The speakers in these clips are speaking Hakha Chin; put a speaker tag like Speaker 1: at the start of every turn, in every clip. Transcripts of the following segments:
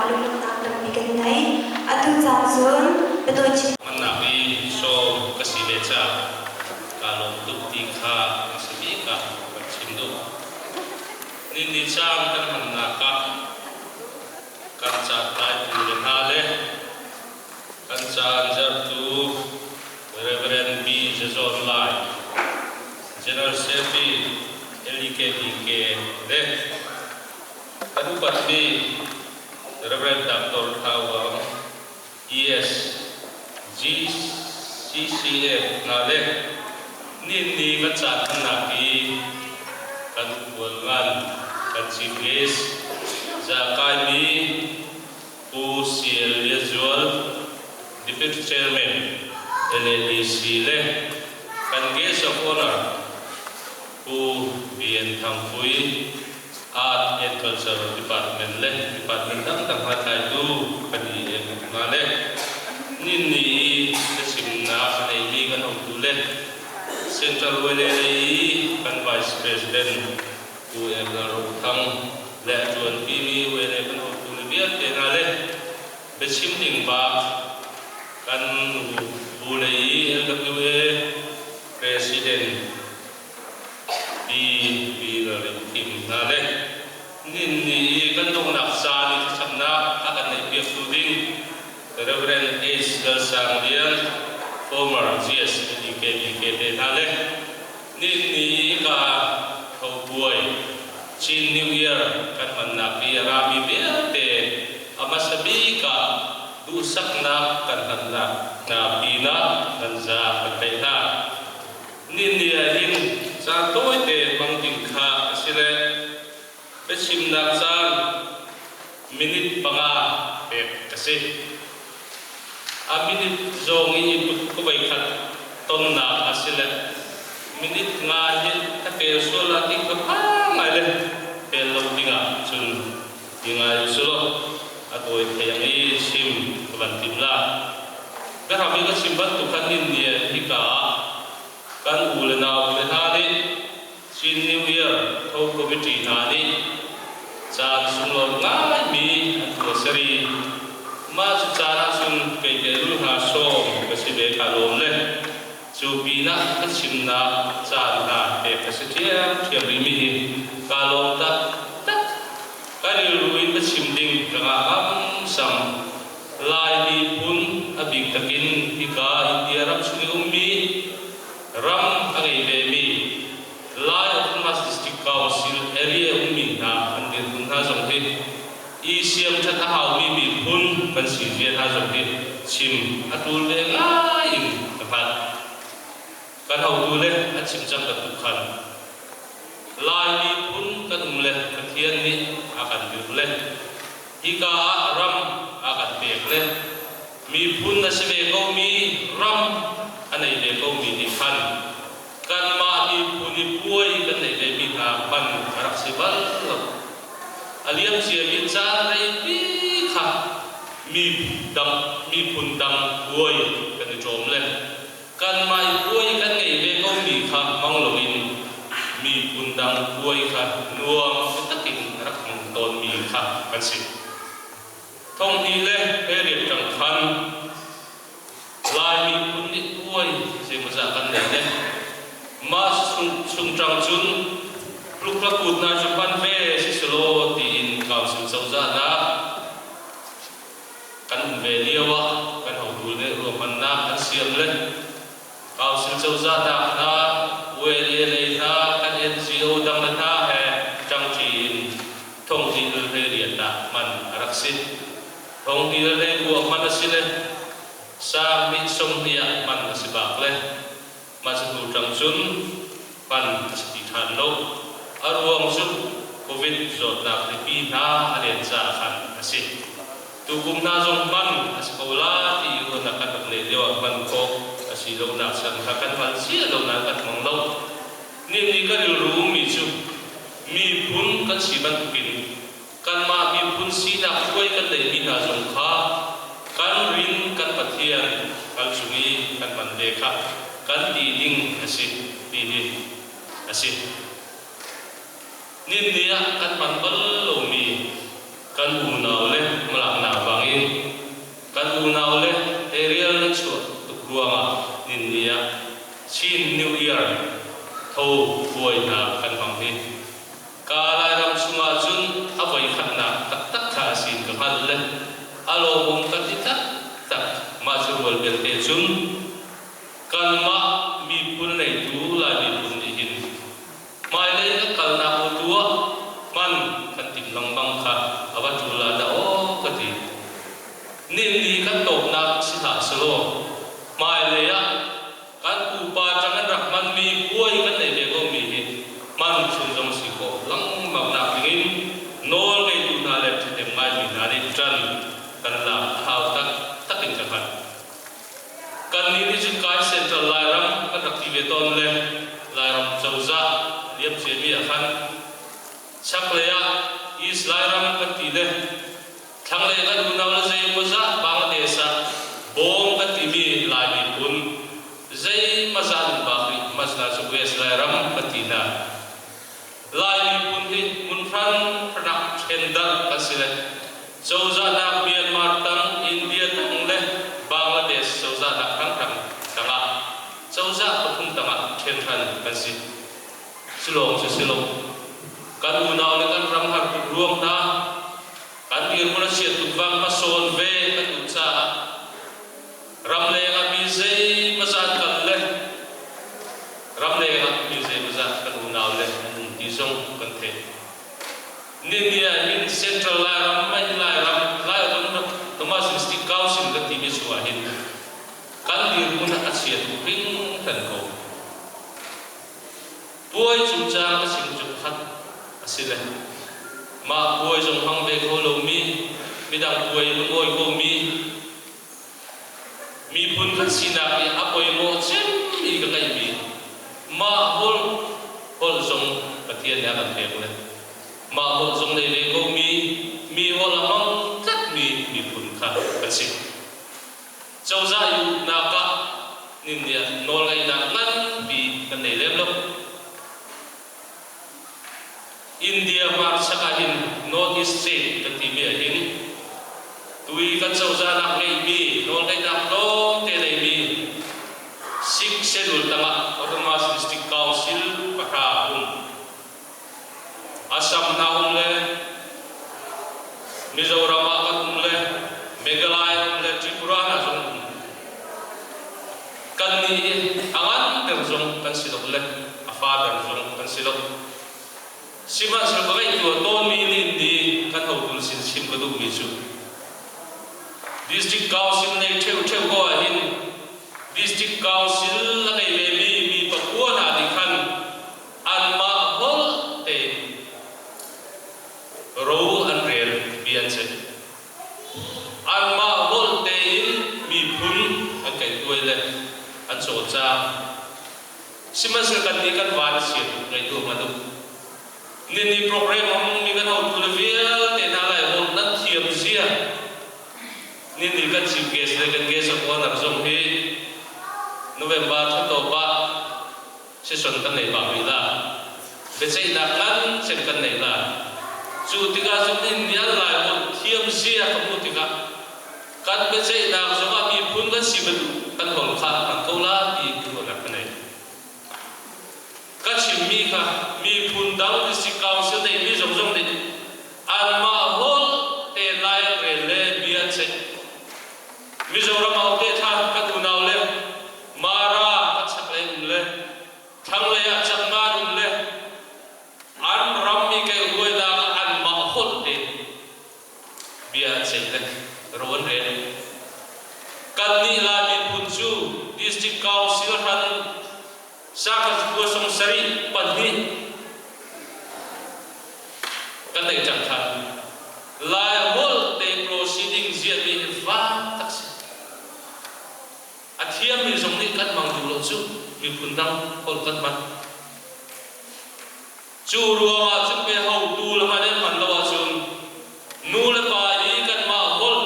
Speaker 1: lunglawmhnak tampi kan ngei. Atu caan cun biatawi chim
Speaker 2: Hmannak i sawm ka si ve caah kaa lawm tuk ti kha a si bik ah kan chim duh. Nini caan kan hmannak ah kan catlaitu le hna le kan caan zertu Reverend B. Jazawn Lai, General Secretary LEKBK le kan upatmi Reverend Dr. Thau Wang, ES, GCCF hna le ninni kan caan hmannak i kan khualngan kan Chief Guest Zakaimi Pu CL Lian Zual, Deputy Chairman LADC le kan Guest of Honor Pu BN Thang Pui, Art and Culture Department le department dangdang hna tlaitu kan i em hna le ninni i biachimnak a neimi kan hotu le Central Wele lei i kan Vice President Pu Em Lal Ro Thang le a ṭuanpimi Wele kan hotu le vialte hna le biachim ding bak kan nu bu lei i LWA President Pi Pi Lalrin Thim hna le ninni i kan donghnak caan i thlacamnak a kan neihpiaktu ding Reverend H. Lal Sang Lian, former GS DKBK te hna le ninni i ka tho buai Chin New Year kan hmannak i a rami vialte a hmasa bik ah duhsaknak kan hlannak hna pinah nan za kan tlaih hna. Ninni ah hin caan tawite hmang ding kha a si le biachimnak caan minute 5 pek ka si. A minute zong i put ka voikhat tonnak a si le minute 5 hi ka pel sual ah ti ka phang ngai le pel lo dingah cun ti ngai usulaw a tawi thei ang i chim ka van tim la. Biahram i ka chim bantuk khan nin ni hika ah kan u le nau le hna nih Chin New Year Tho Committee hna nih caan sunglawi ngaimi an tuah seri. Mah cu caan ahcun kei te lu hna sawm ka si ve ka lawm le cu pinah ka chimnak caan hna pek ka si ṭhiamṭhiam rihmi hi kaa lawm taktak. Ka rilru in ka chim ding ka ngah ngamsam. Lai miphun a bik takin hika India ram chung i ummi ram a ngei vemi Lai Autonomous District Council area ummi hna an dirhmun hna zong hi i siamṭhat a haumi miphun kan si zia hna zong hi chim a ṭul ve ngai in ka hngalh. Kan hotu le an chim cang bantuk khan Lai miphun kan um le Pathian nih a kan dirh le hika ah ram a kan pek le miphun a si ve komi ram a nei ve komi nih khan kanmah miphun i puai kan neih vemi hna hman a rak si bal lo. A liam ciami caan reipi kha mi dang miphun dang puai kan i ṭawm le kanmah i puai kan ngeih ve komi kha hmang loin miphun dang puai kha nuam takin rak hmang tawnmi kha kan si. Thonghnih le hleiriat ṭang khan Lai miphun nih puai zeimawzah kan nei le mah sungṭang cun tlukla kut hna cu hman ve siselaw tiin council cozah nak kan um ve lio ah kan hotu nih ruahmannak an siam le council cozah nak hna ULA lei hna kan NGO dang le hna he ṭangṭi in thonghnih 24 ah hman a rak si. Thonghnih 22 hman a si le sang nih 20 ah hman a si bak le mah cu hnu ṭang cun hman a si ti ṭhan lo. A ruang cu COVID zawtnak hripi hna a len caah khan a si. Tukum hna zong hman a si ko la ti i ruahnak kan rak neih lio ah hman khawh a si lonak chan kha kan hngal cia lo nain kan hmang lo. Nih kan rilru ummi cu miphun kan si bantukin kanmah miphun sinak hruai kan neihmi hna zong kha kan rin kan Pathian kan cung i kan man ve kha kan ti ding a si ti hi a si. Ninni ah kan hman bal lomi kan unau le malaknak Chin New Year tho puai hna kan hmang hi ka Lairam chungah cun a voikhatnak taktak kha a si in ka hngalh le a lawmawm ka ti taktak. Mah cu rual belte cun kanmah miphun neitu Lai miphun nih hin hmailei kan kalnak tu ah hman kan timh lengmang kha a va ṭul ah dah aw ka ti. Ninni kan tawknak si hlah selaw hmailei ah kan pupa ṭang an rak hmanmi puai kan nei ve komi hi hman chung zong si khawh lengmang nak dingin nawl ngeitu hna le ṭhahnem ngaimi hna nih ṭan kan lak a hau taktak in ka hngalh. Kannih nih cun Kai Central Lairam kan rak ti ve tawn le Lairam cozah liam ciami ah khan chaklei ah East Lairam kan ti le thlanglei kan unau le zeimawzah Bangladesh ah Bawm kan timi Lai miphun zeimawzah an bak rih masna cu West Lairam kan ti hna. Lai miphun hi hmunhran rak ṭhendarh kan si le cozahnak Myanmar tang, India tang le Bangladesh cozahnak hranghrang tangah cozah pathum tangah ṭhenhran kan si. Cu lawng cu si lo. Kan unau le kan ram har tuk ruang hna, kan dirhmun a chiat tuk vang hmasawn ve kan duh caah ramleng ah mi zeimawzat kan le ramleng ah mi zeimawzat kan unau le an um ti zong kan theih. Nini ah hin Central Lairam, Mai Lairam, Lai Thomas District Council kan timi chungah hin kan dirhmun a chia tuk hringhran ko. Puai cungcang a chim cu pakhat a si le mah puai zong hmang ve kho lomi midang puai lungawi komi Miphun kan sinak i a poimawh cemmi ka ngeihmi mah holh holh zong Pathian nih a kan pek le mah holh zong nei ve komi mi holh a hmang tlatmi miphun kha kan si. Cozah i uknak ah ninniah nawlngeihnak nganpi kan nei lem lo. India hmarchak ah hin North East State kan timi ah hin tui kan cozahnak ngeihmi nawlngeihnak tlawmte neimi Sikh Schedule tangah Autonomous District Council pahra um. Assam hna um le Mizoram ah kan um le Meghalaya um le Tripura hna zong um. Kan nih hi a ngan ber zong kan si lo le a fa ber zong kan si lo. Sihmanhsehlaw ka ngaihtuah tawnmi nih ni kan hotu sin chim ka duhmi cu District Council nei ṭheuṭheu ko ahhin District Council a ngei vemi mi pakua hna nih khan anmah holh tein ro an rel mi an si. Anmah holh tein miphun an kaihtuai le an cawlcang. Sihmanhsehlaw kannih kan van a si ngeitu hmanh u. Nini program a hmangmi kan hotu le vialte hna lai holh nan thiam zia. Nini kan chief guest le kan guest of honor zong hi November thla tawp ah session kan nei pah rih la. Biaceihnak ngan cem kan nei la. Cu tikah cun India lai holh thiam zia ka hmuh tikah kan biaceihnak zongah miphun kan si bantuk kan holh kha a hman ko la ti ruahnak ka nei. Ka chimmi kha miphun dang district council neihmi zong zong nih anmah holh te lai an rel le bia an ceih. Mizoram aute tha kan unau le Mara kan chaklei um le thlanglei ah Chakma um le an rammi kai huainak ah anmah holh te bia an ceih le ro an rel. Kannih Lai miphun cu District Council hran Sakha khua sung sarih pahnih kan nei cang than. Lai holh te proceeding ziahmi hi van tak si. A thiammi zong nih kan hmang duh lo cu miphun dang holh kan hman. Cu ruangah cun pe hotu le hman in hman lo ahcun nu le pa i kanmah holh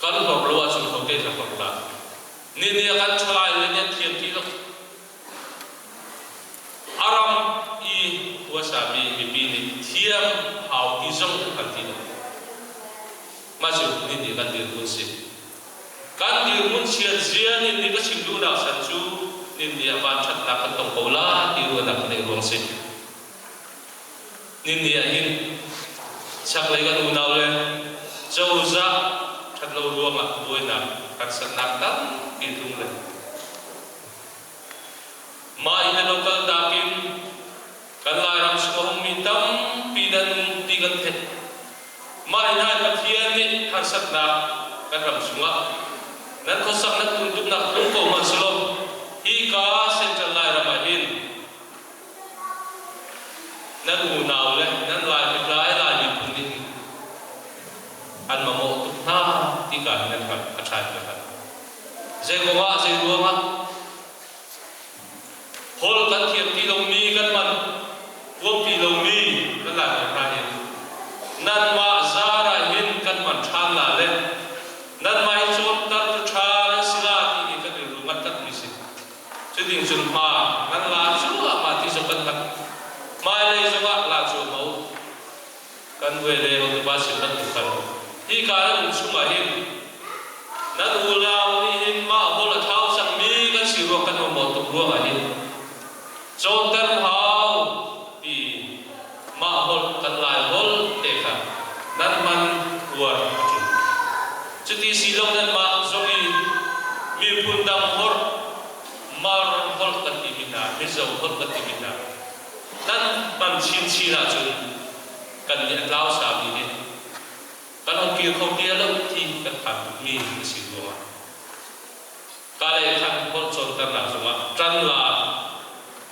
Speaker 2: kan hlorh lo ahcun hote na hlorh la. Ni ni a kan ṭhalai le nih an thiam ti lo. A ram i khuasami mipi nih thiam hau ti zong an hngal ti lo. Mah cu ni ni kan dirhmun si. Kan dirhmun chiat zia nin nih ka chim duhnak chan cu nin nih ah vanṭhatnak kan tong ko la ti ruahnak ka neih ruang si. Nin ni ah hin chaklei kan unau le cozah ṭhatlo ruangah buainak harsatnak tampi tlung le mah inn le lo kaltak in kan Lairam chung a ummi tampi nan um ti kan theih. Mah inn ah Pathian nih harsatnak kan ram chungah nan khuasak nan tuntuknak tlung ko hmanh selaw hika Central Lairam ah hin nan unau le nan Lai mitlai Lai miphun nih an mamawh tuk hna ti ka hin an hngalh a ṭha in ka hngalh. Zei kongah zei ruangah holh kan thiam ti lomi kan man huam ti lomi kan lai hna hin nanmah zar ah hin kan man ṭhan la le nanmah hi cawnter cu ṭha nan si la ti hi kan rilru ngat takmi si. Cuting cun hma nan la cuahmah ti zong kan hngalh. Hmailei zongah la cuahmah u. Kan uele hotupa sin bantuk khan hika nan um chungah hin nan unau nih hin mah holh a thau cangmi kan si ruang kan um tuk ruangah hin cawnter hau ti mah holh kan lai holh te kha nan hman uar a ṭul. Cuti si lo nanmah zong i miphun dang holh Mar holh kan timi hna, Mizo holh kan timi hna nan hman chinchin ahcun kan nih a tlau sami hi kan hung kir kho ti lo ti kan phan tukmi a si ruangah ka le khan holh cawnternak zongah ṭan la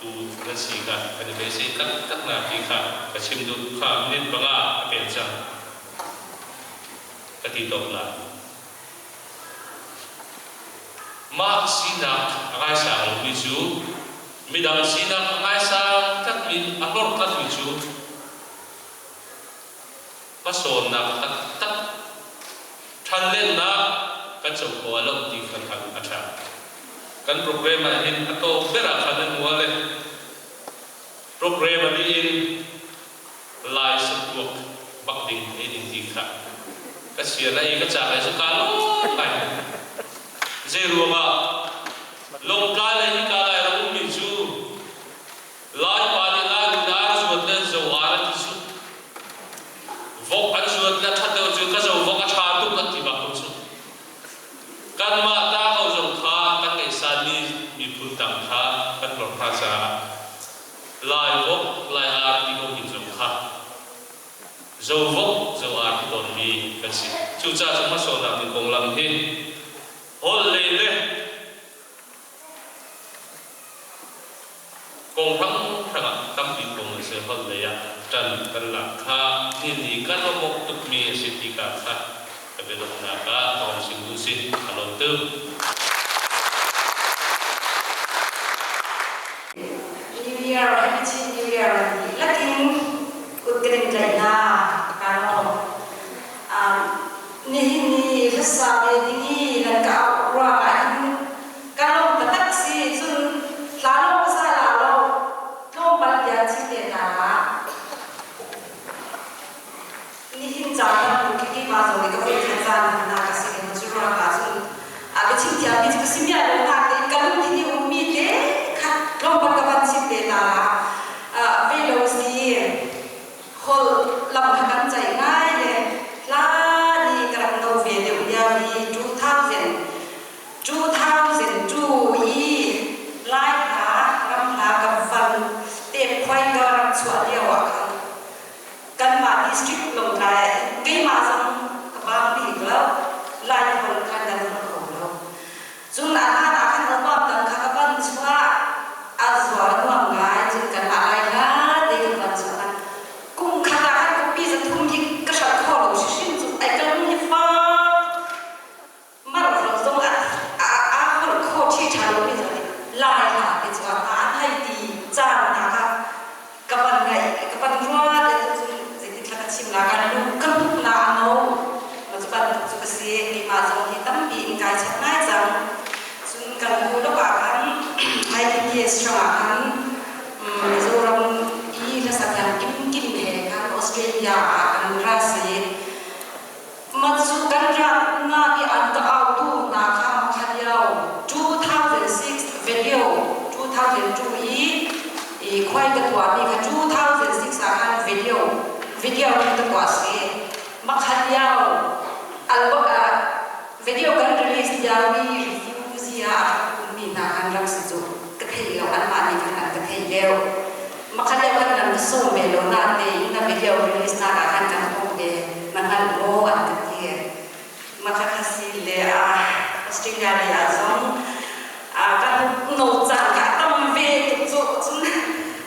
Speaker 2: tu nan si kha kan i beisei taktak na ti kha ka chim duh kha minute panga a pen cang ka ti tawk lai. Mah sinak a ngaisang lomi cu midang sinak a ngaisang tlatmi a hlorh tlatmi cu hmasawnnak taktak ṭhanlennak kan co kho ah lo ti kha khan a ṭha. Kan program ah hin a tawk ber ah khan an mual i program a dih in Lai sakuak bak ding ei ding ti kha ka sia na i ka ca lai cu kaa lawm ngai. Zei ruangah Lawngtlai le hika lai ram ummi cu Laipa nih Lai nu ar zuat le zo ar an ti cu. Vok an zuat le ṭhat deuh cu ka zo vok a ṭha tuk an ti bak ko cu. Kanmah ta ko zong kha kan ngeihsanmi miphun dang kha kan hlorh hna caah Lai vok, Lai ar ti ko mi zong kha zo vok, zo ar ti tawnmi kan si. Cucaah cu hmasawnnak ding konglam hi holh lei le kong hranghrang ah tampi kong a si. Holh lei ah ṭan kan lak kha ni ni kan awmawk tukmi a si ti ka kha ka biadonghnak ah thawng sim duh si. Ka lawm tuk.
Speaker 1: New Year, Happy Chin New Year dihlak in kut kan in tlaih hna. Kaa lawm. Nihin ni hlasa ve ding i nan ka auh ruangah hin ka lawm taktak si. Cun hla lawng sa la lo tlawmpal bia chim te hna ah nihin caan bantuk khi keimah zong nih ka voi khat caan hmannak a si i cu ruangah cun a biachim thiammi cu ka si miah lo nain ka lungthin i ummi te kha tlawmpal ka van chim te hna ah ve lo si holh lam kha kan ceih ngai le hlan i ka rak no ve deuh lio hi 2000 2002 i Lai hla ram hla kan van te khuai ka rak chuah lio ah khan kanmah district Lawngtlai ah hin keimah zong ka bang bik lo Lai holh khan kan holh kho lo cun a hlan ah khan album dang kha ka van chuah a zual nuam ngai cun kanmah Lai hla te kan van chuah khan kum khat ah khan kumpi 300 hi ka hralh kho lo hrimhrim cu ai ka lung hi fak mar zong ah aa holh kho ṭhi ṭha lomi zong nih Lai hla te cu a an hei ti caan hna kha ka van ngaih ka van ruah te cun zeitin thla ka chim la kan lu ka hmuh na a no ma cu bantuk cu ka si keimah zong hi tampi in kai chap ngai cang cun kan hnu lok ah khan IPPS hrangah khan Mizoram i hlasak yan kim kim he khan Australia ah kan ra si Matzu kan rat hna i an ka autu hna kha. I khuai ka tuahmi kha 2006 ah khan video video in ka tuah si. Makhat lio album video kan release lio i refugee ah a rak ummi hna kan rak si cu ka thei lo, anmah nih khan an ka thei deuh. Makhat lio kan nan ka sawm ve lo na tein na video release nak ah khan kan um ve, na hngal maw an ka ti. Makhakhasi le Australia lei ah zong kan no caan kha a tam ve tuk cu, cun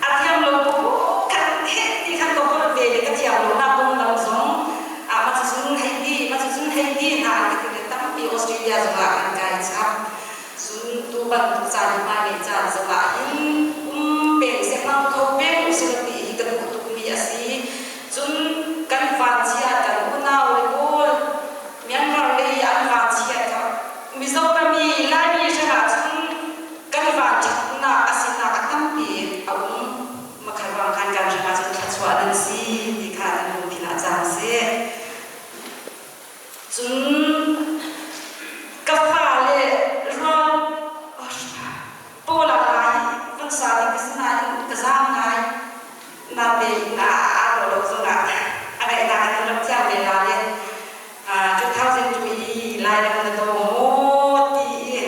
Speaker 1: a thiam lo bu kan heh ti khan ka holh ve le ka thiam lo nak konglam zong mah cucun hei ti, mah cucun hei ti hna an ka ti le tampi Australia zong ah kan kai chap. Cun tu bantuk caan hi hmailei caan zong ah hin um peng seh, hmang kho peng usih ti hi ka duh tukmi a si. Cun kan vanchiat kan unau le pawl Myanmar lei an vanchiat kha Mizoram i Laimi hrangah cun kan vanṭhatnak a sinak a tampi a um. Makhat ruang khan kan hrangah cun thluachuah nan si ti kha kan lungthin ah cang seh. Cun ka fale rual pawl ah lai van sa ding ka si nain ka zaam ngai. Natein aa dawh lo zongah a ngaihnak an rak thiam ve la le 2002 i Lairam na daw maw ti i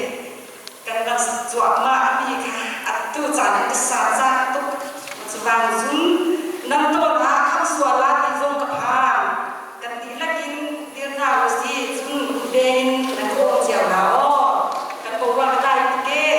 Speaker 1: kan rak cuahmah mi kha atu caan in ka sa cang tuk. Cuvang zun nan tawn ah kham sual la ti zong ka phang. Kan dihlak in dir hna usih, cun beng in nan ka um cio hna aw. Kan boruak a dai tuk e.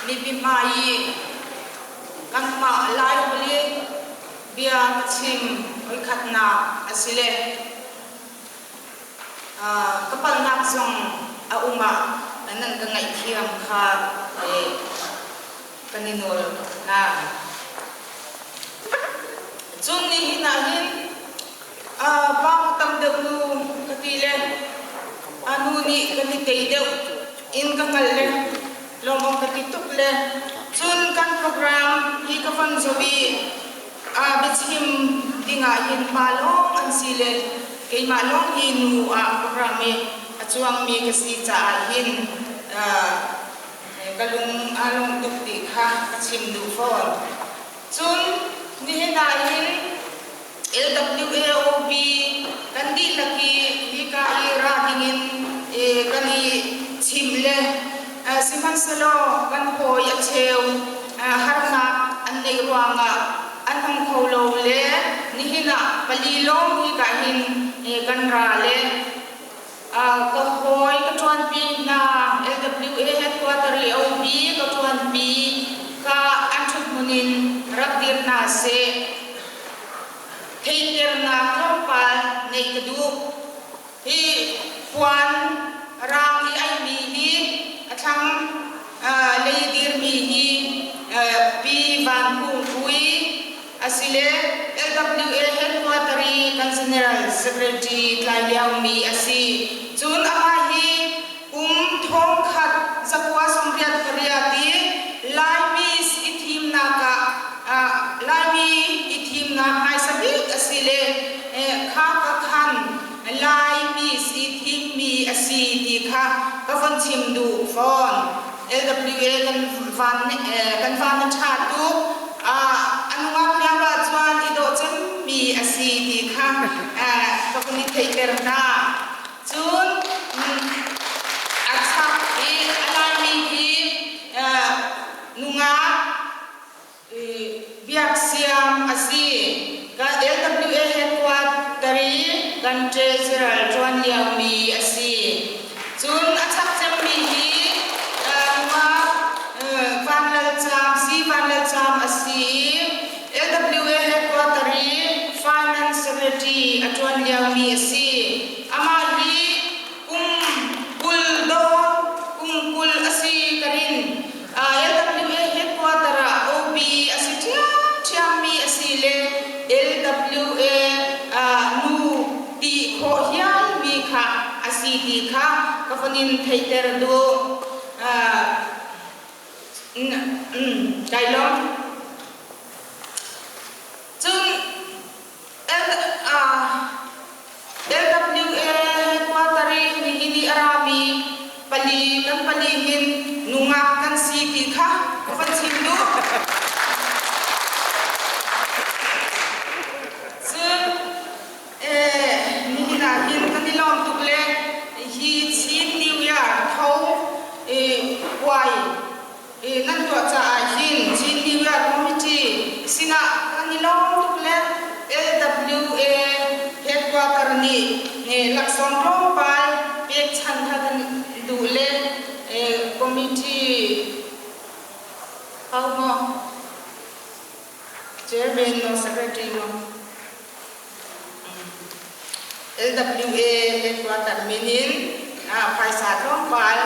Speaker 3: Mipi hmai i kanmah Lai holh i bia ka chim voikhatnak a si le ka palhnak zong a um ah nan ka ngaihthiam kha kan i nawl hna. Cun nihin ah hin pa tam deuh nu ka ti le a nu nih kan i tei deuh in ka hngalh le lawmawm ka ti tuk le cun kan program hi ka von zoh i biachim dingah hin pa lawng an si le keimah lawng hi nu ah program i a cuangmi ka si caah hin ka lung aa lawm tuk ti kha ka chim duh fawn. Cun nihin ah hin LWAOB kan dihlak i hika i ra dingin kan i chim le sihmanhsehlaw kan hawi a cheu harnak an neih ruangah an hong kho lo le nihin ah pali lawng hika hin kan ra le Ka hawi ka ṭuanpi hna LWA headquarter i a um i ka ṭuanpi ka an ṭhuthmun in rak dir hna seh. Theihternak tlawmpal neih ka duh. Hi puan raang i aihmi hi a thlang lei dirmi hi Pi Van Kung Pui Asile LWA headquarter i kan General Secretary tlai liomi a si. Cun amah hi kum thongkhat 988 i Laimi i thimnak ah Laimi i thimnak hmaisa bik a si le kha ka khan Laimi i thimmi a si ti kha ka von chim duh fawn. LWA kan van kan van a ṭha tuk. A nungak lio ahcun i dawh cemmi a si ti kha ka vun i theihter hna. Cun a chak i a laimi hi nungak biaksiam a si. Ka LWA headquarter i kan treasurer ṭuan liomi a si. Cun a chak cemmi hi nungak Van Lal Cham si Van Lal Cham a si i LWA headquarter i finance secretary a ṭuan liomi a si. Amah hi kum 20 dawn kum 20 a si ka rin. LWA headquarter ah OB a si ṭhiamṭhiammi a si le LWA nu ti khawh hialmi kha a si ti kha ka von in theihter duh. Kai lawm. Cun LWA headquarter i nihin i a rami pali kan pali hin nungak kan si ti kha ka van chim duh. Cun nihin ah hin kan i lawm tuk le hi Chin New Year tho puai nan tuah caah hin Chin New Year Committee sinah kan i lawm tuk le LWA headquarter nih laksawng tlawmpal pekchanh kha kan duh le committee ho maw chairman maw secretary maw LWA headquarter min in phaisa tlawmpal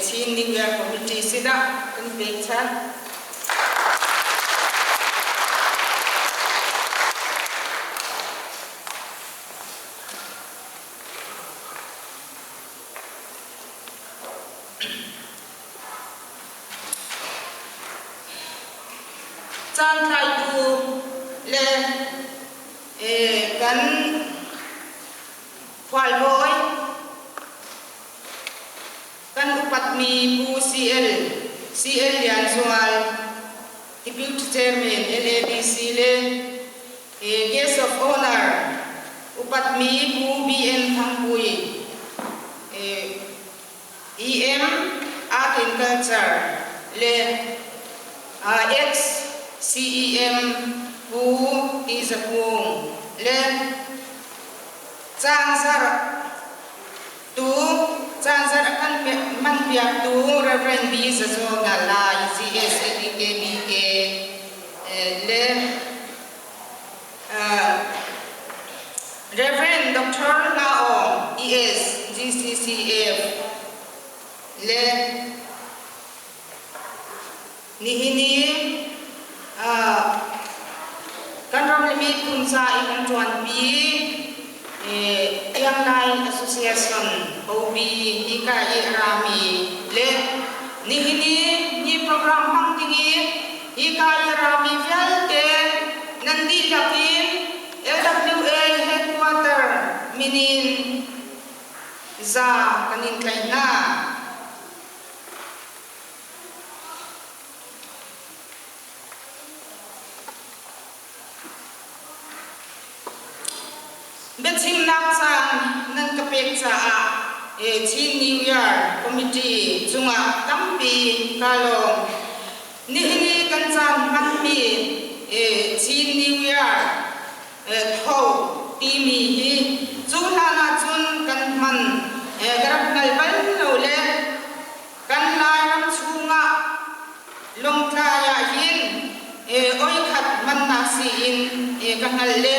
Speaker 3: Chin New Year Committee sinah kan pekchanh. Caantlaitu le kan khualbawi kan upatmi Pu CL CL Lian Zual Deputy Chairman LADC le Guest of Honor upatmi Pu BN Thangpui EM Art and Culture le ex-CEM Pu Ti Za Kung le Cangzarh tu Cangzarh a kan hmanpiaktu Rev. B. Zazaw Lai GSADKBK le Rev. Dr. Hla Aung ES GCCF le Nihin i kan ram le miphun ca i kan ṭuanpi Ianglai Association OB hika i a rami le nihin i hi program hmang ding i hika i a rami vialte nan dihlak in LWA headquarter min in za kan in tlaih hna. Biachimnak caan nan ka pek caah Chin New Year Committee cungah tampi kaa lawm. Nihin i kan caan hmanmi Chin New Year tho timi hi cu hlan ahcun kan hman ka rak hngal bal lo le Kan Lairam chungah Lawngtlai ah hin oi khat hmannak siin ka hngalh le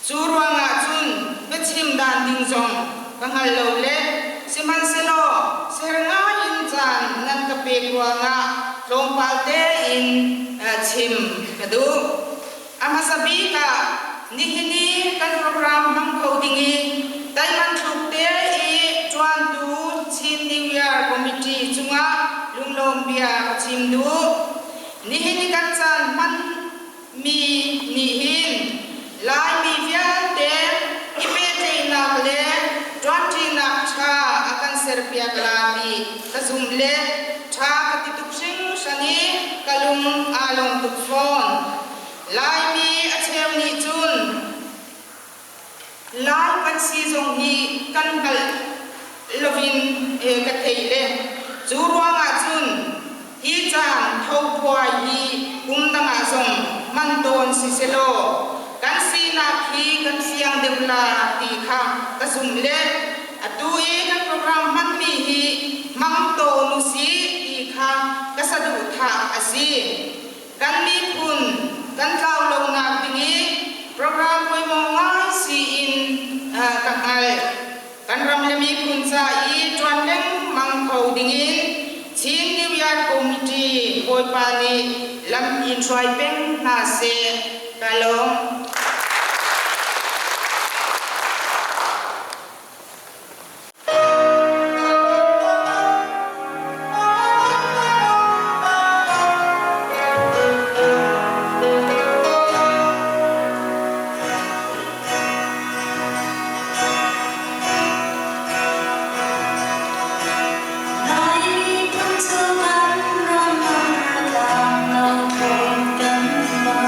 Speaker 3: cu ruangah cun biachim dan ding zong ka hngal lo le sihmanhsehlaw ser ngai in caan nan ka pek ruangah tlawmpal tein chim ka duh. A hmasa bik ah nihin i kan program hmang kho ding i taiman thluk te i ṭuantu Chin New Year Committee cungah lunglawm bia ka chim duh. Nihin i kan caan hman mi nih hin Laimi vialte i pehtlaihnak le ṭuanṭinak ṭha a kan serpiak la ti ka zumh le ṭha ka ti tuk hringhran i ka lung aa lawm tuk fawn. Laimi a cheu nih cun Lai kan si zong hi kan hngalh loin ka thei le cu ruangah cun hi caan thophuai hi kum dang ah zong hman tawn si selaw kan sinak hi kan fiang deuh la ti kha ka zumh le atu i kan program hmanmi hi hmang tawn usih ti kha ka saduhthah a si. Kan miphun kan tlau lonak ding i program poimawh ngai si in ka hngalh. Kan ram le miphun ca i ṭuan lengmang kho dingin Chin New Year Committee Bawipa nih lam in hruai peng hna seh. Ka lawm.
Speaker 4: Laimi phun cu kan ram tlang lo phun kan ba.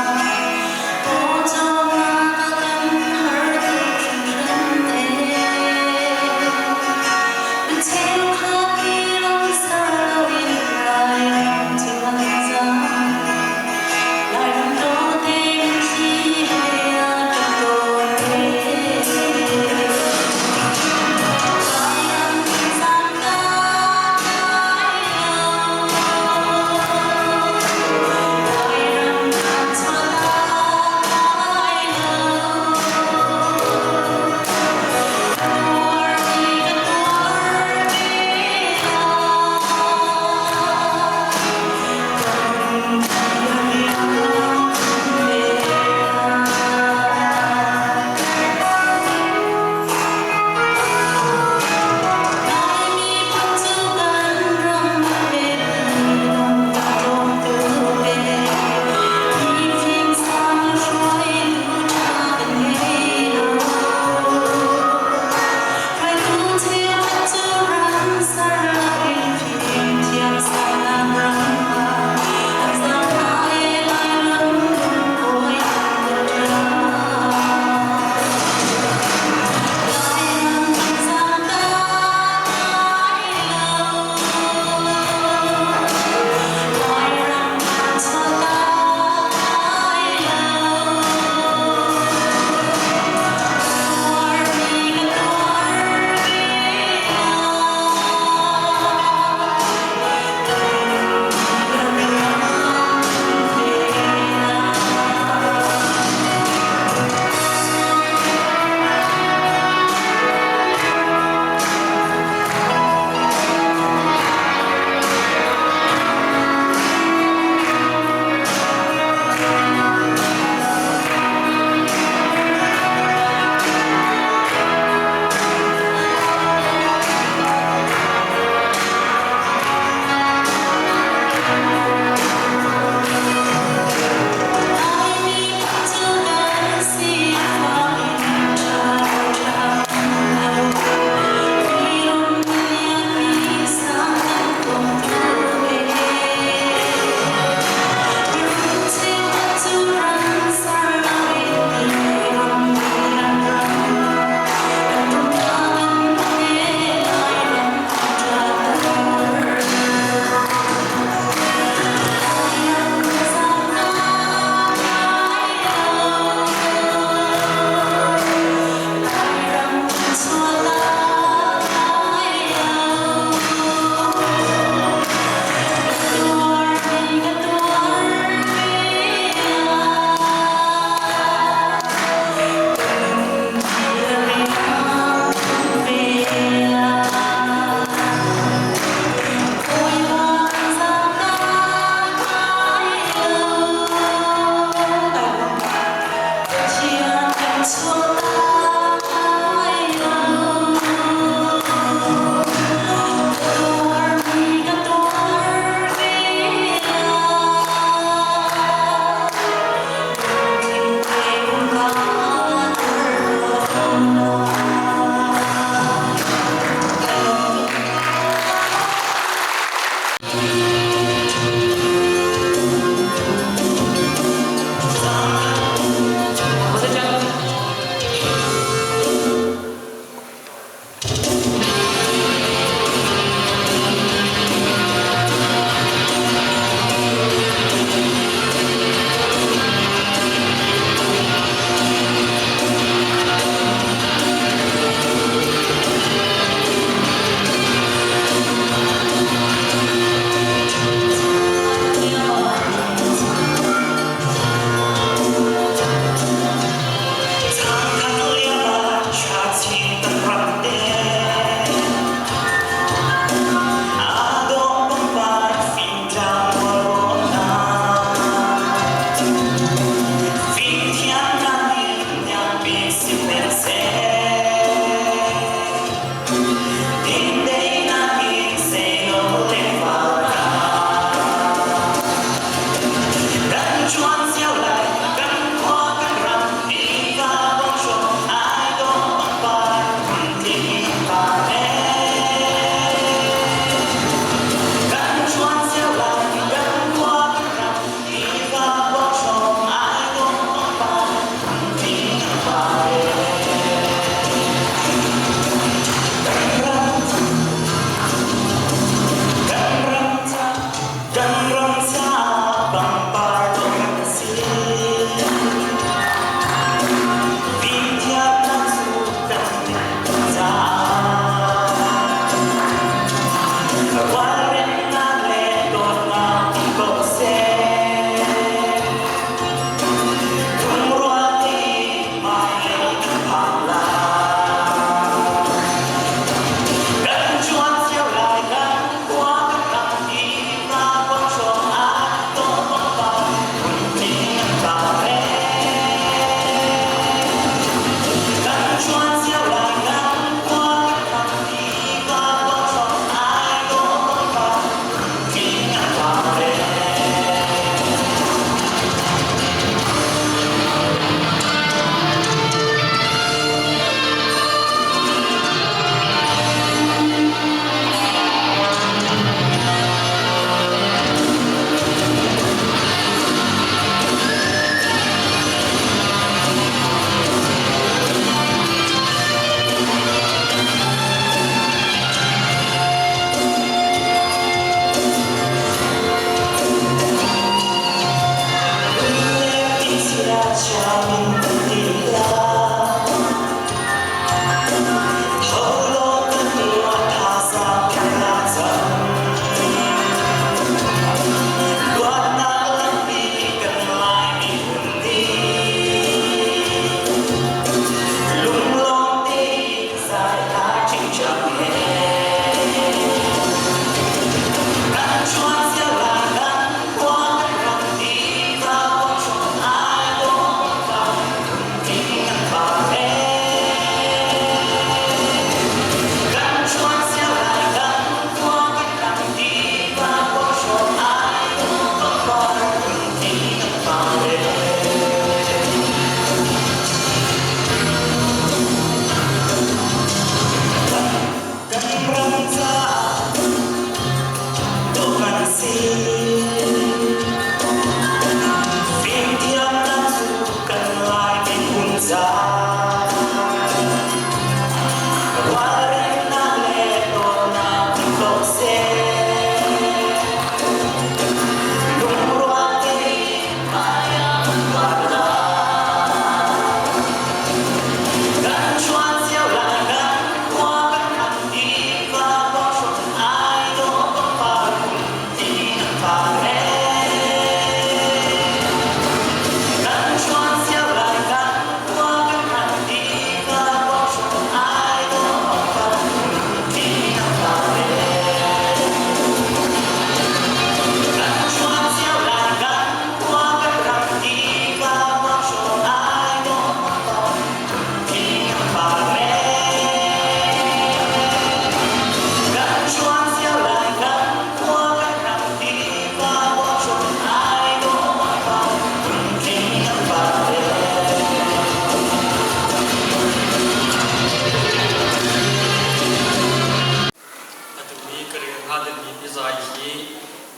Speaker 5: rel hnga dingmi biazai hi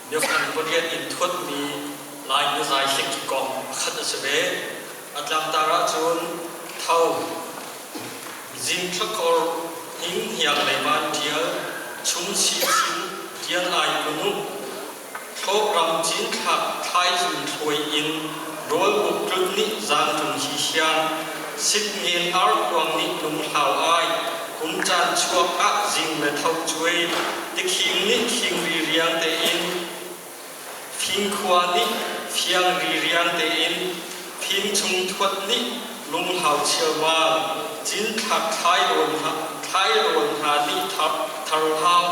Speaker 5: biafang pariat in thuatmi Lai biazai hlik kong pakhat a si ve. A tlangtar ahcun tho, zing thlakor, hing hiang lei van ṭial, chum sinchin, ṭial ai kunuk, thlawh ram cinthlak thlaizun thlawi in rawl buk tlut nih zaangṭung hi hiang, sikngen arkhuang nih lunghlau ai, kum caan chuak ah zing le tho cuai, tikhing nih khing ririang tein, fingkhua nih fiang ririang tein, fing chung thuat nih lunghlau chialmal, cinthlak thlai rawn hna nih tharhlau,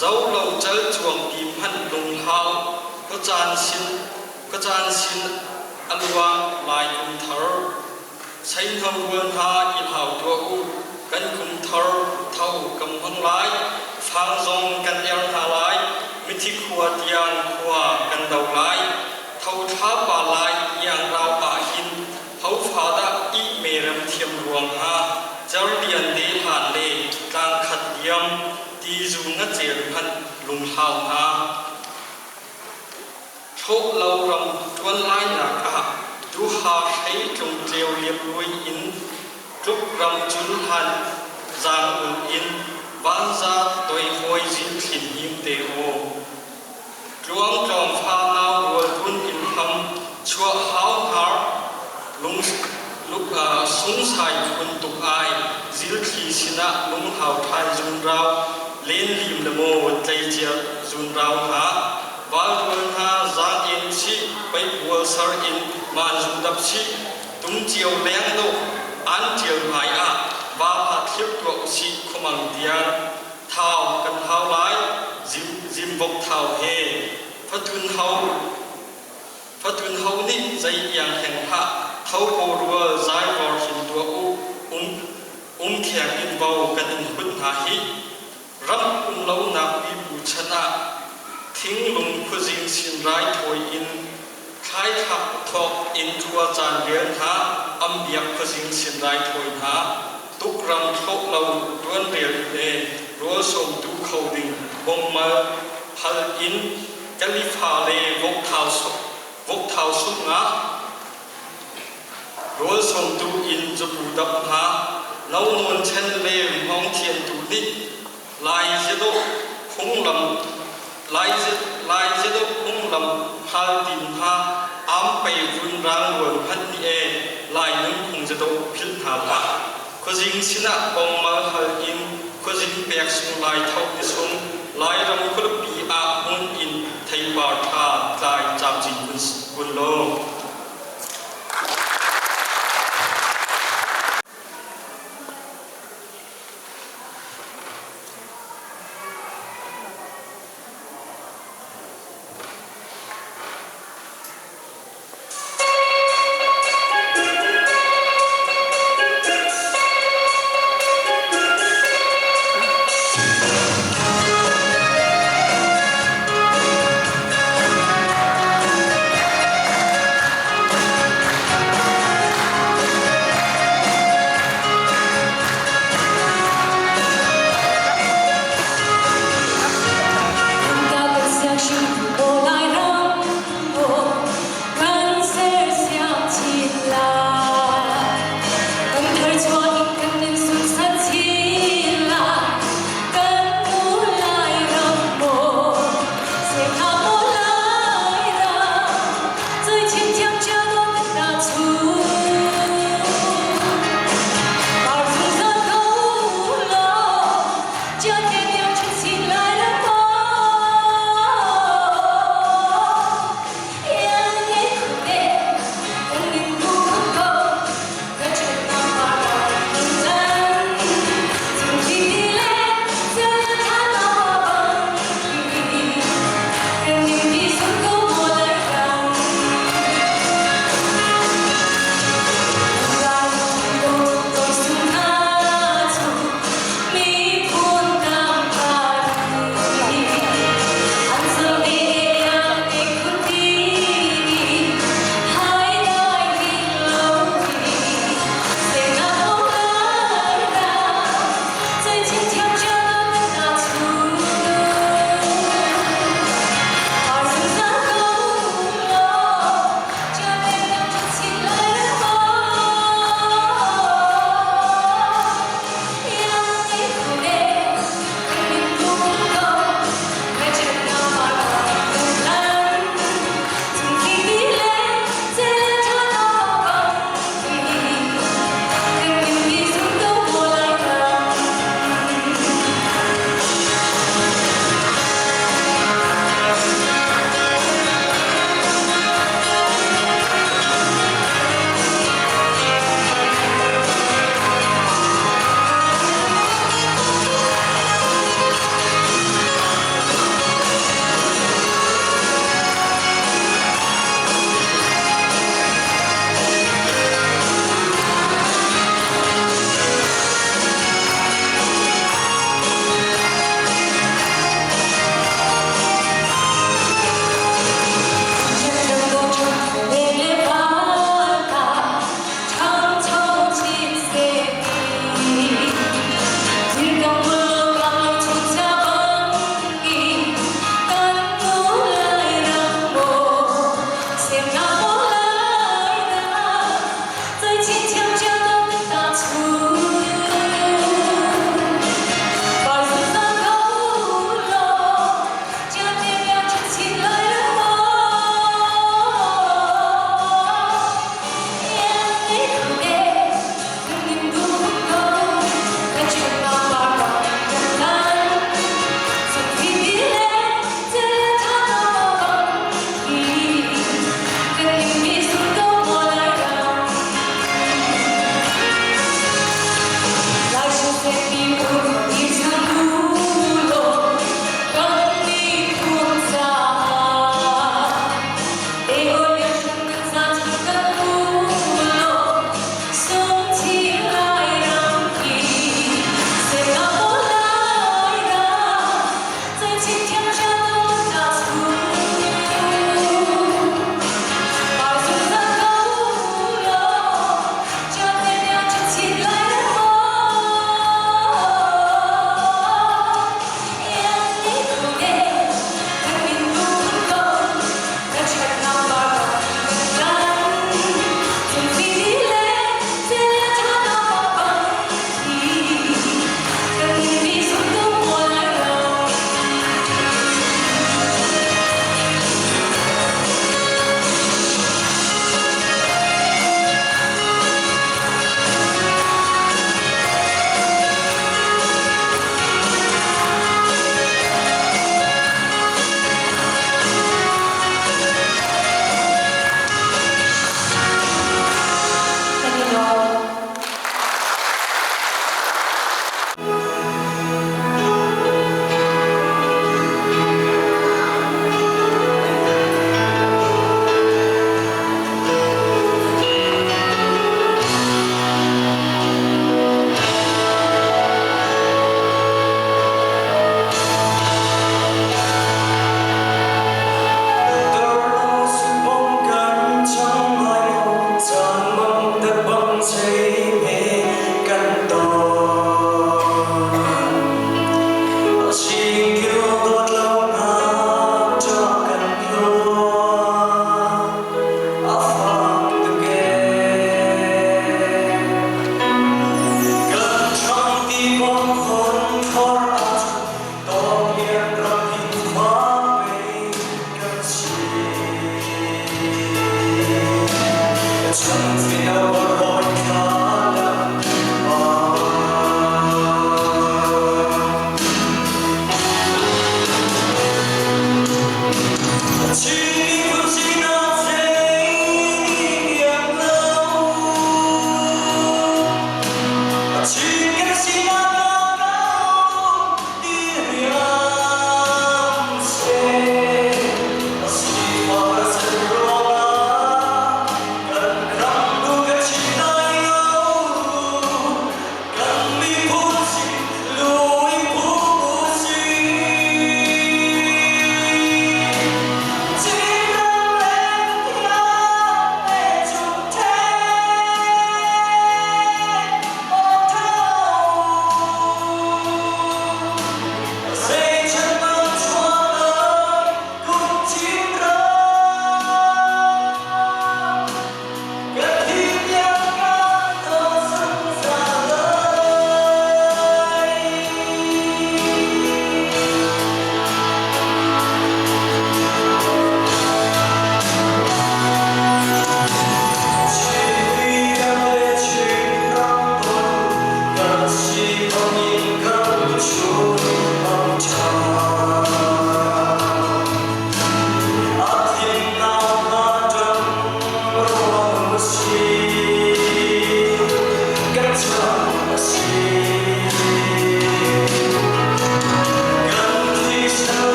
Speaker 5: Zo lo cal cuangpi hmanh lunghlau khuacaan sin khuacaan sin a luang lai kum thar. Seinham rual hna i hlau tuah u, kan kum thar tho kam hmang lai, fang zong kan er hna lai, mithi khua tiang khua kan do lai. Tho thla pa lai iang rau ah hin hofa dah ih merem thiam ruang ha cerlian te hlan le tlang khat liam Tizu ngacel hmanh lunghlau hna. Thlawh lo ram ṭuan lainak ah duha hrei tlungtleu liamluai in tluk ram cul hlan zaang ul in vanza toi hawi zin thlin him te aw. Tluangtlawng fa nau rual dun in hlam chuah hau har lung sungsai phun tuk ai zilthli sinah lunghau ṭhan zun rau len lim le maw tleicia zun rau hna val rual hna zaang in chih peipual sar in maan zu dap chih tum cio leng dawh an ṭial hmai ah va pha thlip tuah usih khuamang tiang thau kan hau lai zimvok thau he fatun hau Fatun ho nih zei iang hleng hlah, tho ko rual zai vawr hin tuah u, um umkheng in vo kan in hunh hna hih. Ram um lonak pipu chan ah thinglung khuazing sin rai thawi in thlaithlak thawk in khua caan rial hna, am biak khuazing sin rai thawi hna, tukram thlawh lo tuan rel le rawl sawmtu kho ding bawmmal hal in Kalifa le vokthau sungah rawl sawmtu in zapu dap hna, no nawn chen le hmawng thiantu nih Lai ziadawh phunglam Lai ziadawh phunglam hal tin hna am pei vun rang rual hmanh nih e Lai nunphung ziadawh philh hna hlah. Khuazing sinah kongmal hal in khuazing pek sung lai tho ni sung Lairam khualipi ah hmun in theipar ṭha tlai camcin kun law.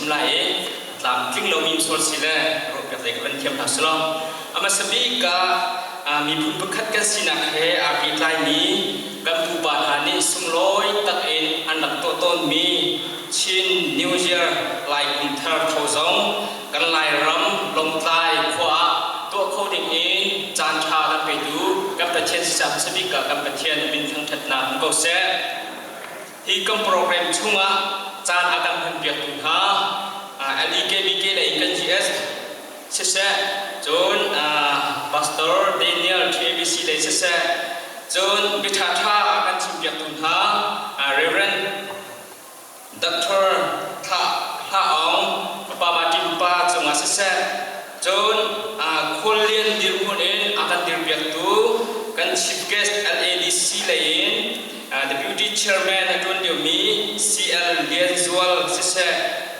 Speaker 5: chim lai i tlamtling lomi sual si le ruahpiak zei ka van thiam hna selaw a hmasa bik ah miphun pakhat kan sinak he aa pehtlaimi kan pupa hna nih sunglawi tak in an rak tuah tawnmi Chin New Year Lai Kum Thar tho zong kan Lairam Lawngtlai khua ah tuah kho ding in caan ṭha kan petu kan Pathian siseh hmasa bik ah kan Pathian min thangṭhatnak um ko seh. Hi kan program chungah caan a kan hmanpiaktu hna LEKBK lei kan GS siseh, cun Pastor Daniel TABC lei siseh, cun biṭhaṭha a kan chimpiaktu hna Reverend Doctor Thla Hla Aung Papa Martin pa cungah siseh, cun khuallian dirhmun in a kan dirpiaktu kan Chief Guest LADC lei in Deputy Chairman a ṭuan liomi CL Lian Zual siseh,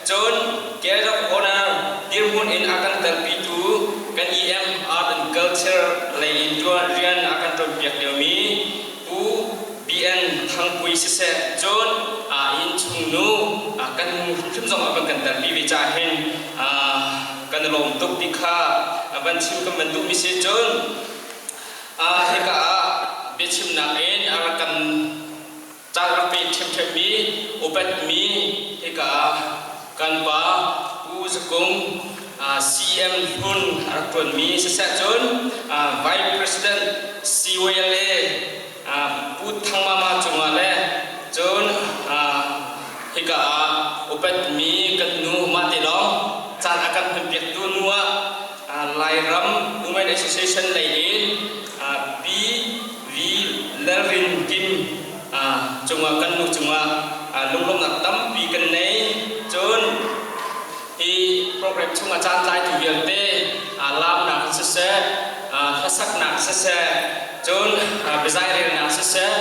Speaker 5: cun Guest of Honor dirhmun in a kan telpitu kan EM Art and Culture lei in rian a kan ṭuanpiak liomi Pu BN Thangpui siseh, cun innchungnu kan nu hrimhrim zong a van kan telpi ve caah hin kan i lawm tuk ti kha van chim kan van duhmi si. Cun hika ah biachimnak in a rak kan ca rak pe ṭhiamṭhiammi upatmi hika ah kan pa Pu Zakung CM hlun a rak ṭuanmi siseh, cun Vice President CYLA Pu Thangmama cungah le cun hika ah upatmi kan nu mah te lawng caan a kan hmanpiaktu nu ah Lairam Women Association lei in Pi V Lalrin Kim cungah kan nu cungah lunglawmhnak tampi kan nei. Cun hi program chungah caan tlaitu vialte laamnak siseh, hlasaknak siseh, cun biazai relnak siseh,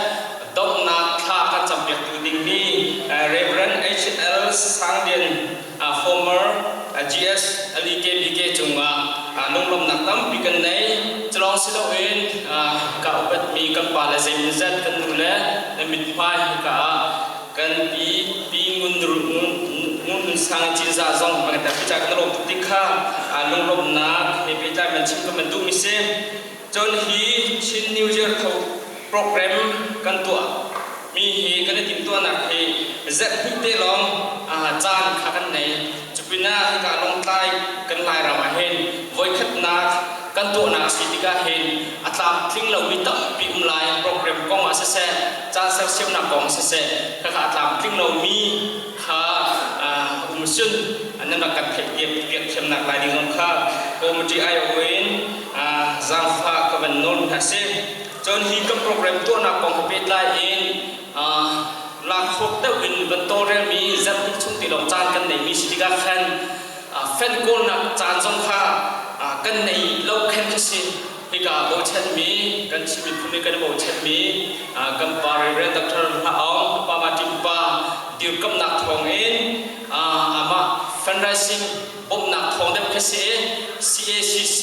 Speaker 5: donghnak thla kan campiaktu dingmi Reverend H.L. Sanglian, former GS LEKBK cungah lunglawmhnak tampi kan nei. Culawng si loin ka upatmi kan pa le zeimawzat kan nu le na mithmai hika ah kan pi pi ngun ngun sang cinzah zong kan ta pica kan lawm tuk tik kha lunglawmhnak he pehtlai man chim kan man duhmi si. Cun hi Chin New Year tho program kan tuah mi hi kan i timhtuahnak hi zarh hnih te lawng caan kha kan nei. Cupinah hika Lawngtlai kan Lairam ah hin voikhatnak kan tuahnak a si tikah hin a tlamtling lomi tampi um lai. Program kong ah siseh, caan sersiamnak kong ah siseh, khakha a tlamtling lomi kha um cun nan rak kan theih piak thiamnak lai ding zong kha committee aiawh in zaangfah ka van nawl hna si. Cun hi kan program tuahnak kong he pehtlai in lakhruak deuh in van tawlrelmi zarhhnih chung ti lawng caan kan neimi si tikah khan fan kawlnak caan zong kha kan nei lo khen khi si. Hika bochanmi kan Chin miphun nih kan i bochanmi kan pa Reverend Dr. Hla Aung, Pa Martin pa dirkamnak thawngin amah fundraising bawmhnak thawng deuh khi si. CACC,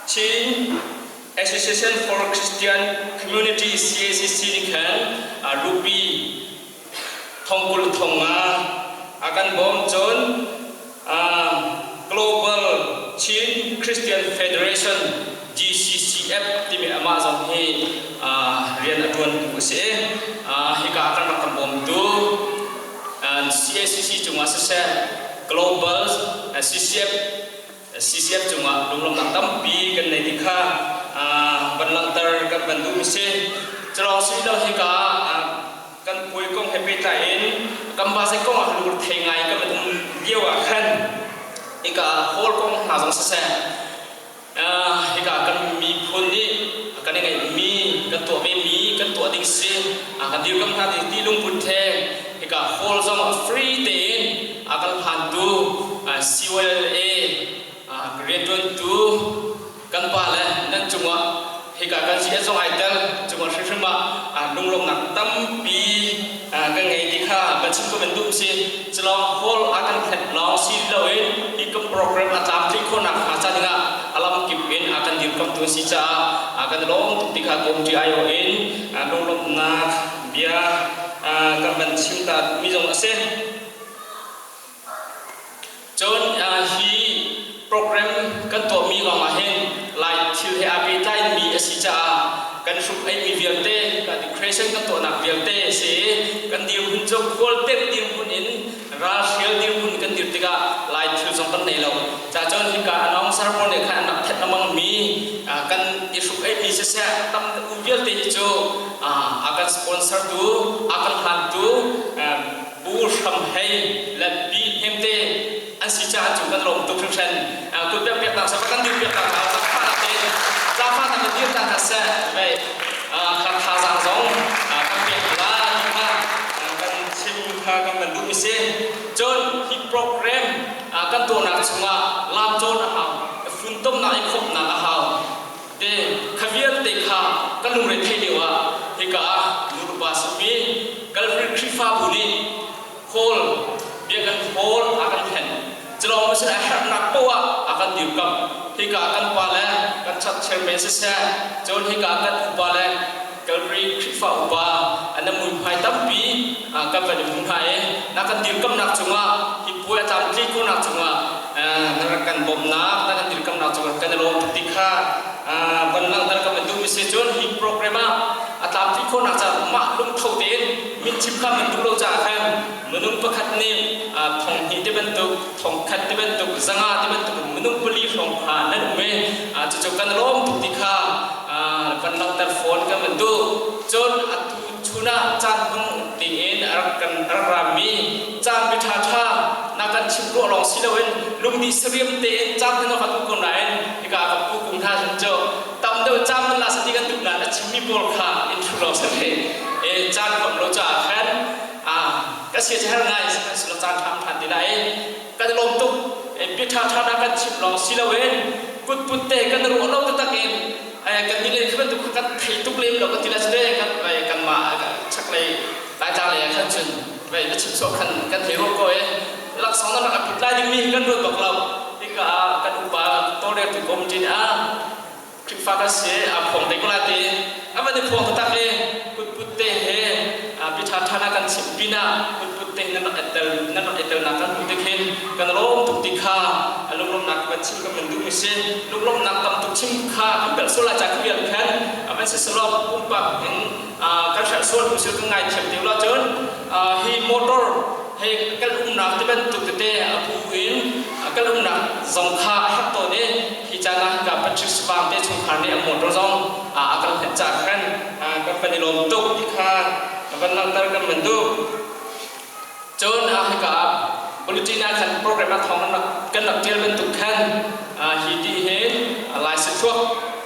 Speaker 5: Chin Association for Christian Community, CACC nih khan rupee 20,000 a kan bawm. Cun Global Chin Christian Federation, GCCF timi amah zong hi rian a ṭuantu a si. Hika ah kan rak kan bawmtu CACC cungah siseh, Global CCF CCF cungah lunglawmhnak tampi kan nei ti kha van langhter kan van duh si. Culawng si lo, hika kan puai kong he pehtlai in kan basa kong ah lur thei ngai kan um lio ah khan hika hall kong hna zong siseh, hika kan miphun nih kan i ngeihmi, kan tuah ve mi, kan tuah ding si, kan dirkam hna ding ti lungput he hika hall zong free tein a kan hlantu CYLA rianṭuantu kan pa le nan cungah hika kan si zong ai tel cungah hrimhrim ah lunglawmhnak tampi kan ngei ti kha kan chim ko kan duh si. Culawng hall a kan khet lawng si loin hi kan program a tlamtling khawhnak hnga ca dingah a lamkip in a kan dirkamtu si caah kan lawm tuk ti kha komṭi aiawh in lunglawmhnak bia kan van chim ta mi zong a si.
Speaker 6: hruk eimi vialte hika decoration kan tuahnak vialte a si i kan dirhmun cu khualtem dirhmun in ralhrial dirhmun kan dir tikah Lai thil zong kan nei lo. Cacun hika announcer pawl nih khan an rak thet lengmang mi kan i hruk eimi siseh tam u vialte hi cu a kan sponsor tu a kan hlantu Bu Hram Hei le Pi Hnem te an si caah cu kan lawm tuk hringhran. Kut pek piaknak seh kan dir piaknak hna zaangfahnak tein zaangfahnak in dir ta hna seh vei kha thazaang zong kan pek hna ti kha kan chim kha kan van duhmi si. Cun hi program kan tuahnak chungah lamcawn a hau, funtomnak i khawmhnak a hau. Te kha vialte kha kan lungre theih lio ah hika ah nulepa simi Calvary Khrihfabu nih Hall biakinn hall a kan thlen. Culawng masin a herhnak poah ah a kan dirkamh. Hika kan pa le kan church chairman siseh, cun hika kan upa le Calvary Khrihfa upa an muihmai tampi kan van i hmu hna i na kan dirkamnak cungah hi puai a tlamtli khawhnak cungah na rak kan bawmhnak na kan dirkamnak cungah kan i lawm tuk ti kha van langhter kan van duhmi si cun hi program ah a tlamtli khawhnak caah mah lungtho tein min chim kha min duh lo caah khan minung pakhat nih thong hnih ti bantuk thong khat ti bantuk zanga ti bantuk minung pali hrawng kha nan um i cucu kan lawm tuk ti kha van langhter fawn kan van duh. Cun atu chun ah caan hmang dingin a rak kan rak rami caan bi ṭha ṭha na kan chim ruah lawng si loin lungdi sariam tein caan hman awk a duh ko nain hika kan pu kung hna hin cu tam deuh caan man la sati kan duh nain a chimmi pawl kha in thu lawng si ve e caan kom lo caah khan a ka sia her ngai sihmanhsehlaw caan ṭha ṭhan ti lai kan i lawm tuk bia ṭha ṭha na kan chim lawng si loin kutput te kan ruah lo taktak in kan nih le khi bantuk kan thei tuk lem lo kan ti la cu kan kanmah chaklei laitlang lei ah khan cun vei na chim sawh khan kan thei ruah ko e laksawng na rak a put lai dingmi kan ruat bak lo hika ah kan upa tawlreltu committee nih a Khrihfa kan si a phuang te ko lai ti a van i phuang taktak i kutput te he pi ṭha ṭha na kan chimh pinah kutput te nan rak tel nan rak i telnak kan hmuh tik hin kan lawm tuk ti kha lunglawmhnak kan chim kan van duhmi si lunglawmhnak tam tuk chim kha kan pelh sual lai ca ka vial khan a van si selaw pumpak in kan hrelh sual hnu sil kan ngaithiam ti lo cun hi motor hei kan umnak ti bantuk tete a bu in kan umnak zong kha a herh tawn i hi caan ah hika Patrick Spang te chungkhar nih a motor zong a kan hlet caah khan kan van i lawm tuk ti kha van langhter kan van duh. Cun hika ah bulletin ah khan program ah thawng kan rak ṭial bantuk khan hi ti hin Lai Sithuak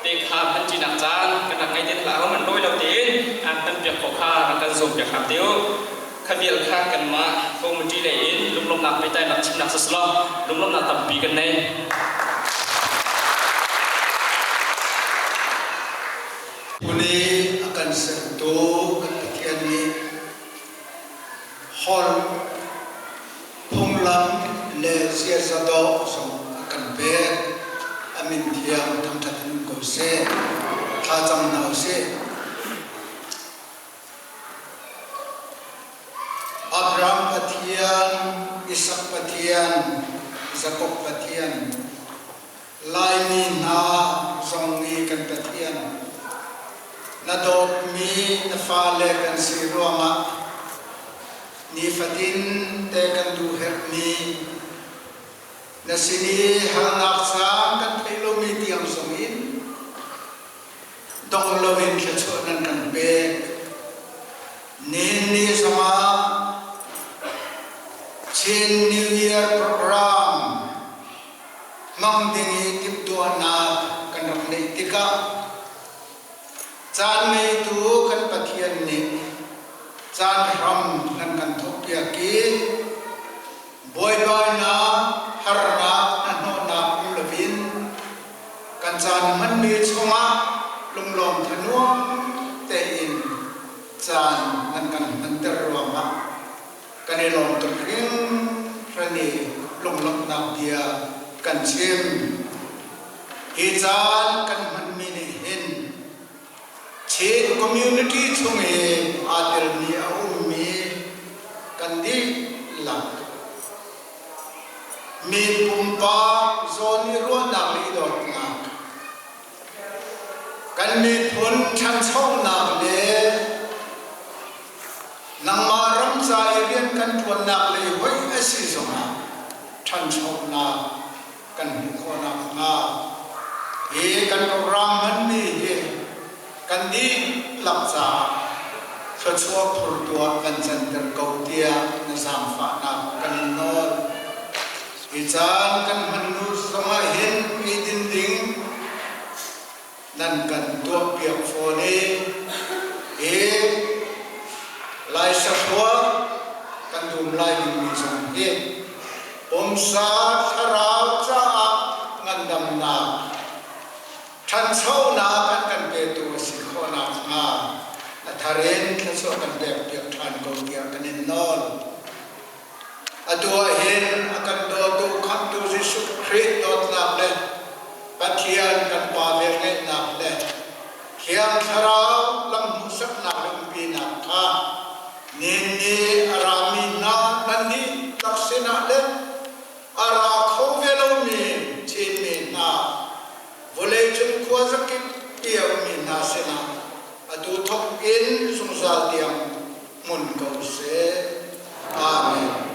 Speaker 6: te kha hman ṭinak caan kan rak ngei te hlah man lawi lo tein hman piak khawh kha rak kan zuam piak hram te u. Kha vial kha kanmah committee lei in lunglawmhnak pehtlaihnak chimnak siselaw lunglawmhnak tampi kan nei.
Speaker 7: Pune a kan sertu kan Pathian nih holh, phunglam le ziaza dawh zong a kan pek. A min thiang thangṭhat in um ko seh. Thlacam hna usih. Abraham Pathian, Isak Pathian, Jakob Pathian, Laimi hna zong nih kan Pathian, na dawtmi na fale kan si ruangah nifatin te kan duh herhmi na sin i harnak caan kan theih lomi tiang zongin dong loin thluachuah nan kan pek. Nihin ni zongah Chin New Year program hmang ding i timhtuahnak kan rak neih tikah caan ngeitu kan Pathian nih caan hram nan kan thawkpiak i buaibainak, harnak, hnahnawhnak um loin kan caan hmanmi chungah lunglawm thanuam tein caan nan kan hmanter ruangah kan i lawm tuk hringhran i lunglawmhnak bia kan chim. Hi caan kan hmanmi nih hin Chin community chung i aa telmi a ummi kan dihlak mi pumpak zawn i ruahnak le i dawtnak kan miphun ṭhan. Ṭhanchonak le nangmah ram ca i rian kan ṭuannak lei hoih a si zongah ṭhanchonak kan hmuh khawh nakhnga hi kan program hmanmi hi kan dihlak caah thluachuah phurtu ah kan canter ko tiah na zaangfahnak kan in nawl. Hi caan kan hman hnu zongah hin eidin ding nan kan tuahpiak fawn i hi Lai sahrua kan dum lai dingmi zong hi pumsa thlarau caah ngandamnak ṭhanchonak an kan petu a si khawh nakhnga a thar in thluachuah kan pekpiak ṭhan ko tiah kan in nawl. Atu ah hin a kan dawtu Khamhtu Jesuh Khrih dawtnak le Pathian kan Pa velngeihnak le Thiang Thlarau lamhmuhsaknak le umpinak kha nihin ni a rami hna nan dihlak sinah le a ra kho ve lomi Chinmi hna vawleicung khuazakip i a ummi hna sinah atu thawk in zungzal tiang hmun ko seh. Amen.